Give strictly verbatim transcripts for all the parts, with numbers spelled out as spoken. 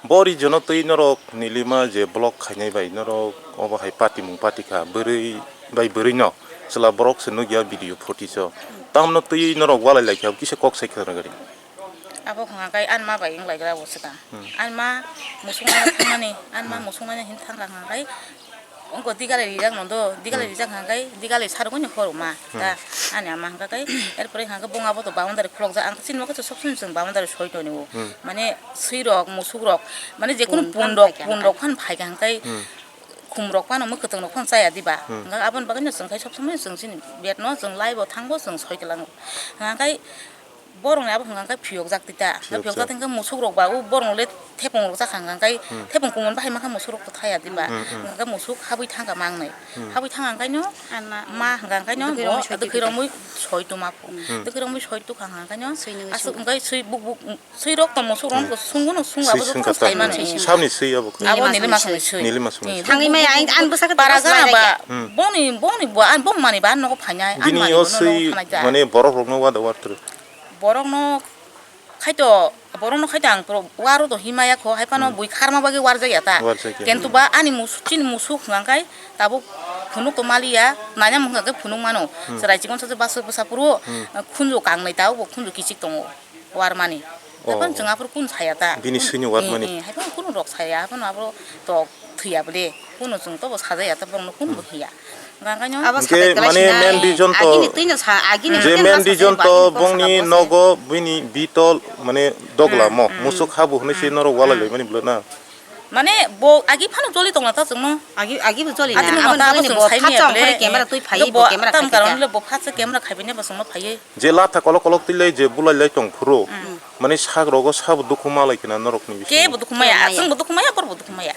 Bo region-o twi norok Nilima je block khainai bai norok obo hai patimung patikha, bwrwi bai bwrwino chwla borok se nukya video footage-o. Tamno twi norok walai laikha, kisa kok sai khwna gari. Abo hwnka khe ani ma bai wng lai gra bo swkang. Hmm. Ani ma musuk nai thangmani, ani ma Hmm. musuk nai hin thang kha hwnka khe, wngkha digalai rijak no do, digalai Hmm. rijak hwnka khe, digalai sarugwi ni horo ma, Hmm. ta, ani ama hwnka khe, erpore hwnka khe bung abo to boundary khulokjak, ang chini ma khe to sob somoi chwng boundary soi toni o. Hmm. Mane swi rok, musuk rok, mane je kunu Pun pun phan rok, phaikha pun hwnka rok khe. phan phaikha hwnka khe, Hmm. khum rok phano mwkhwtwng rok phano chaya diba. Hmm. Hwnka khe aboni bagwi no chwng khe sob somoi chwng chini bet no chwng live o thango chwng soi kwlango. Hwnka khe, Borokni abo hwnka khe phiyokjak twi ta. Phiyokjak. Phiyokjak twi hwnka khe musuk rok ba o borok le thepung rok chakha hwnka khe Hmm. thepung kumun bahai mankha musuk rok to thaya diba. Hmm, hmm. Hwnka khe musuk habwi thangkha mangnwi. Hmm. Habwi thangkha hwnka khe no Anna. ma hwnka khe no Dwkhwi bo romwi soi dwkhwi twi romwi soi tuma pho. Hmm. Dwkhwi romwi soi tukha hwnka khe no Swi nungwi aswk sungkha. hwnka khe swi buk buk swi rok to musuk rok Hmm. no sunggo no sunggo Swi abo jotono sungkha ta. sai mano. Swi sungkha. Sabni swi abo khe? Abo Nilima swi. Nilima swi. Nilima swi. Hmm. Thangwi maya ang, ang bwsakhe Para to gana slai ba. Hmm. Boni, boni bo, ang bong mani ba, nogo phainai, ang Bini mani o bono swi nogo phainai ta. mane borok rokno wada wartru. Borokno khaito, borokno khaito ang pro-, waro to himaya kho, hai phano Hmm. bui kharma bagwi warjakya ta. Warjakya. Kentu ba ani mus-, chini musuk hwnka khe tabuk phunuk to maliya, naina hwnka khe phunuk mano. Hmm. Chwrai chikon sa basa bwsa phuru, Hmm. khunju kangnwi tabuk bo khunju kichik tongo, warmani. Oh. Hai phano chwng aphuru kun saya ta. Bini Kun-, swini warmani. Eh, eh, hai phano kunu rok saya, hai phano aphuru tok thwiya bole. Kunu chwng tobo sajaya ta, borokno kunu bo Hmm. hiya. Hwnka khe no Abo Hwnkhe sabai kwlai mane sina, main eh, reason to, agini twi no sa, agini je twi no main sa reason saya to ba, agini kok bongni sana bo se. nogo bini bitol mane dogla Hmm, mo, hmm. musuk habu hwnwi se Hmm, norok walai hmm. laimani bwlwk na. Mane bo agi phano joli tongla ta chwngno. Agi, agi bo joli Agi na, no aboni ta bagwi bo ni bo phatsa saimanya ongkhorwi bele, camera eh, twi phaiwi bo bo camera tam khai karon kha. le bo phatsa camera khai bini bo chwngno phaiwi. Je latha kolok kolok twi lai je bulai lai tong phuru, Hmm. mane sak rogo sabo dukhu ma lai khna norok ni bisingo. Ke bo dukhu maya, Dukhu maya. Chwng bo dukhu maya, bor bo dukhu maya.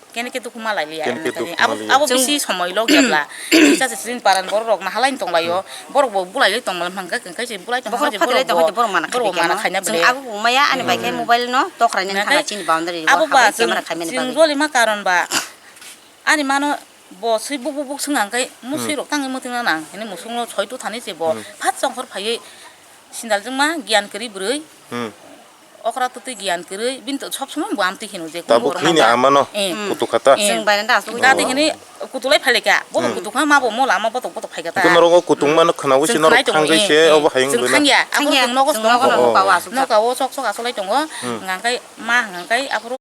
Kene ke dukhu malai liya, Kene ke kene dukhu kene. Abo, malai liya. abo Chwng bisi somoi log ya bla. Kisa se sini paran borok rok ma halai tong laio. Hmm. Borok bo bulai tong mal hangka kengkai se bulai tong Bokhorok hangka se phatilai borok tong bo, hoi borok mana borok khaina mana khaina chwng bele. Abo bo maya ani bai khe Hmm. mobile no tokraini Hingkhe thangna chini boundary abo ro ba habwi chwng, camera khaimani chwng bagwi. joli ma karon ba. Ani mano bo swi buk buk buk swng hangkai Hmm. musui rok tangwi muthungna nang. Hini musung no soi tu thani se bo. Hmm. Phat chongkhor phaiwi sindal jwng ma giyan kwrwi bwrwi. Hmm. Okra twtwi giyan kwrwi, bini to sob somoi bo amtwi hino je Tabuk kunborok hini nangya. Amano Eh. Hmm. kutukha ta. Eh. Chwng bai nang da aswk Tati wngkha. Hini kutulai phailika, bo Hmm. kutukha ma bo mola ma botok botok phaika ta. Hwnkhe norok o kutung mano khnaui se Chwng norok khnai tongo, thangwi eh, se eh. obo hai Chwng wngwi thangya, aphuru Thangya, chwng nogo chwng nogo tongo. nogo Oh. pawa aswk Noka kha. o sok sok asolai tongo, Hmm. hwnkhe ma hwnkhe aphuru